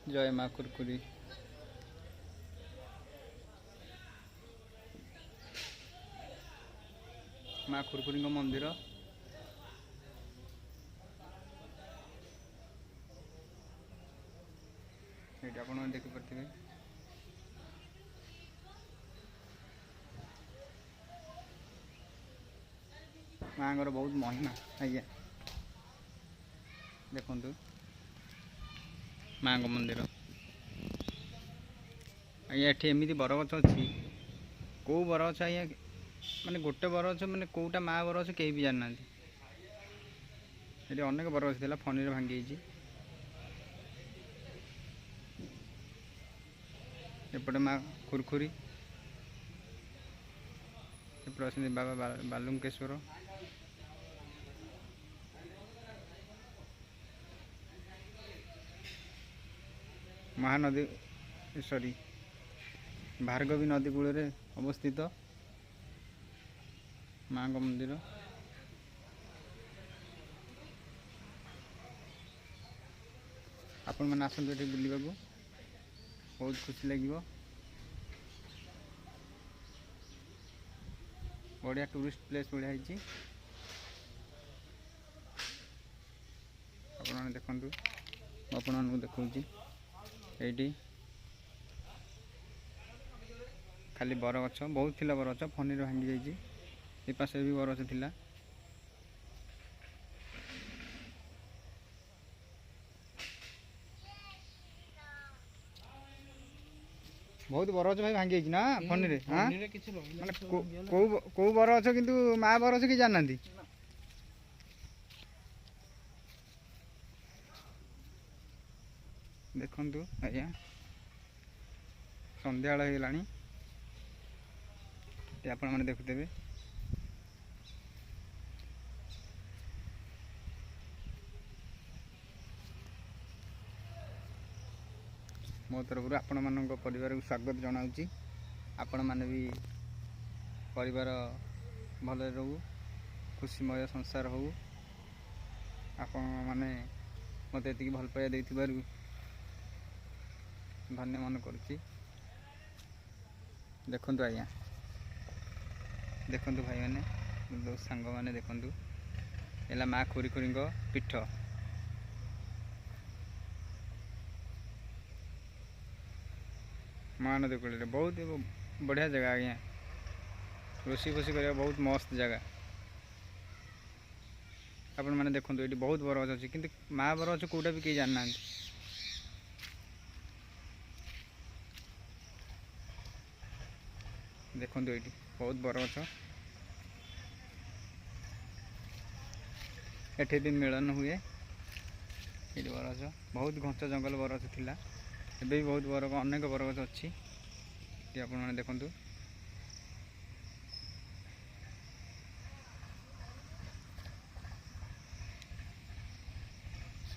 ଜୟ ମା କୁରକୁରି। ମା ଖୁରକୁରିଙ୍କ ମନ୍ଦିର। ଏଇଠି ଆପଣ ଦେଖିପାରୁଥିବେ। ମାଙ୍କର ବହୁତ ମହିମା ଆଜ୍ଞା। ଦେଖନ୍ତୁ ମାଙ୍କ ମନ୍ଦିର ଆଜ୍ଞା। ଏଠି ଏମିତି ବରଗଛ ଅଛି, କେଉଁ ବରଗଛ ଆଜ୍ଞା, ମାନେ ଗୋଟେ ବରଗଛ, ମାନେ କେଉଁଟା ମା ବରଗଛ କେହି ବି ଜାଣିନାହାନ୍ତି। ଏଠି ଅନେକ ବରଗଛ ଥିଲା, ଫନିରେ ଭାଙ୍ଗି ଯାଇଛି। ଏପଟେ ମା ଖୁରଖୁରି, ଏପଟେ ଅଛନ୍ତି ବାବା ବାଲୁଙ୍କେଶ୍ୱର। ମହାନଦୀ, ସରି, ଭାର୍ଗବୀ ନଦୀ କୂଳରେ ଅବସ୍ଥିତ ମାଙ୍କ ମନ୍ଦିର। ଆପଣମାନେ ଆସନ୍ତୁ ଏଠି ବୁଲିବାକୁ, ବହୁତ ଖୁସି ଲାଗିବ। ବଢ଼ିଆ ଟୁରିଷ୍ଟ ପ୍ଲେସ୍ ବଢ଼ିଆ ହେଇଛି। ଆପଣମାନେ ଦେଖନ୍ତୁ, ମୁଁ ଆପଣମାନଙ୍କୁ ଦେଖାଉଛି। ଏଇଠି ଖାଲି ବରଗଛ ବହୁତ ଥିଲା, ବରଗଛ ଫନିରେ ଭାଙ୍ଗି ଯାଇଛି। ଏ ପାଶରେ ବି ବରଗଛ ଥିଲା। ବହୁତ ବରଗଛ ଭାଇ ଭାଙ୍ଗି ଯାଇଛି ନା ଫନିରେ? ମାନେ କୋଉ କୋଉ ବରଗଛ, କିନ୍ତୁ ମା ବରଗଛ କି ଜାଣିନାହାନ୍ତି। ଦେଖନ୍ତୁ ଆଜ୍ଞା, ସନ୍ଧ୍ୟାବେଳ ହେଇଗଲାଣି, ଆପଣମାନେ ଦେଖୁଥିବେ। ମୋ ତରଫରୁ ଆପଣମାନଙ୍କ ପରିବାରକୁ ସ୍ୱାଗତ ଜଣାଉଛି। ଆପଣମାନେ ବି ପରିବାର ଭଲରେ ରହୁ, ଖୁସିମୟ ସଂସାର ହଉ। ଆପଣମାନେ ମୋତେ ଏତିକି ଭଲ ପାଇବା ଦେଇଥିବାରୁ ଧନ୍ୟ ମନେ କରୁଛି। ଦେଖନ୍ତୁ ଆଜ୍ଞା, ଦେଖନ୍ତୁ ଭାଇମାନେ, ସାଙ୍ଗମାନେ, ଦେଖନ୍ତୁ ହେଲା ମା ଖୁରିଖୁରିଙ୍କ ପୀଠ। ମହାନଦୀ କୂଳରେ ବହୁତ ବଢ଼ିଆ ଜାଗା ଆଜ୍ଞା। ରୋଷେଇ ଫୋଷେଇ କରିବା ବହୁତ ମସ୍ତ ଜାଗା। ଆପଣମାନେ ଦେଖନ୍ତୁ, ଏଇଠି ବହୁତ ବରଗଛ ଅଛି, କିନ୍ତୁ ମା ବରଗଛ କେଉଁଟା ବି କେହି ଜାଣିନାହାନ୍ତି। ଦେଖନ୍ତୁ ଏଇଠି ବହୁତ ବରଗଛ। ଏଠି ବି ମିଳନ ହୁଏ। ଏଇଠି ବରଗଛ ବହୁତ ଘଞ୍ଚ ଜଙ୍ଗଲ ବରଗଛ ଥିଲା, ଏବେ ବି ବହୁତ ବର ଅନେକ ବରଗଛ ଅଛି। ଏଠି ଆପଣମାନେ ଦେଖନ୍ତୁ,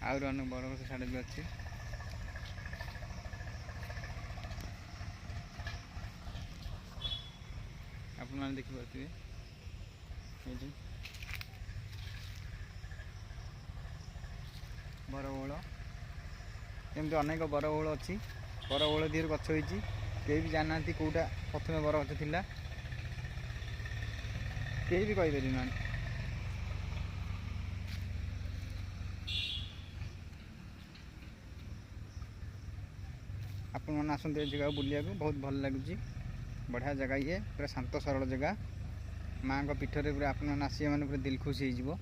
ଆହୁରି ଅନେକ ବରଗଛ ସିଆଡ଼େ ବି ଅଛି। ଆପଣମାନେ ଦେଖିପାରୁଥିବେ ଏଇଠି ବରବଉଳ। ଏମିତି ଅନେକ ବରବଉଳ ଅଛି, ବରବଉଳ ଦିହରୁ ଗଛ ହେଇଛି। କେହି ବି ଜାଣିନାହାନ୍ତି କେଉଁଟା ପ୍ରଥମେ ବରଗଛ ଥିଲା, କେହି ବି କହିପାରିନାହାନ୍ତି। ଆପଣମାନେ ଆସନ୍ତୁ ଏ ଜାଗାକୁ ବୁଲିବାକୁ, ବହୁତ ଭଲ ଲାଗୁଛି। ବଢ଼ିଆ ଜାଗା ଇଏ, ପୁରା ଶାନ୍ତ ସରଳ ଜାଗା। ମାଆଙ୍କ ପୀଠରେ ପୁରା ଆପଣମାନେ ଆସିବେ ମାନେ ପୁରା ଦିଲ ଖୁସି ହେଇଯିବ।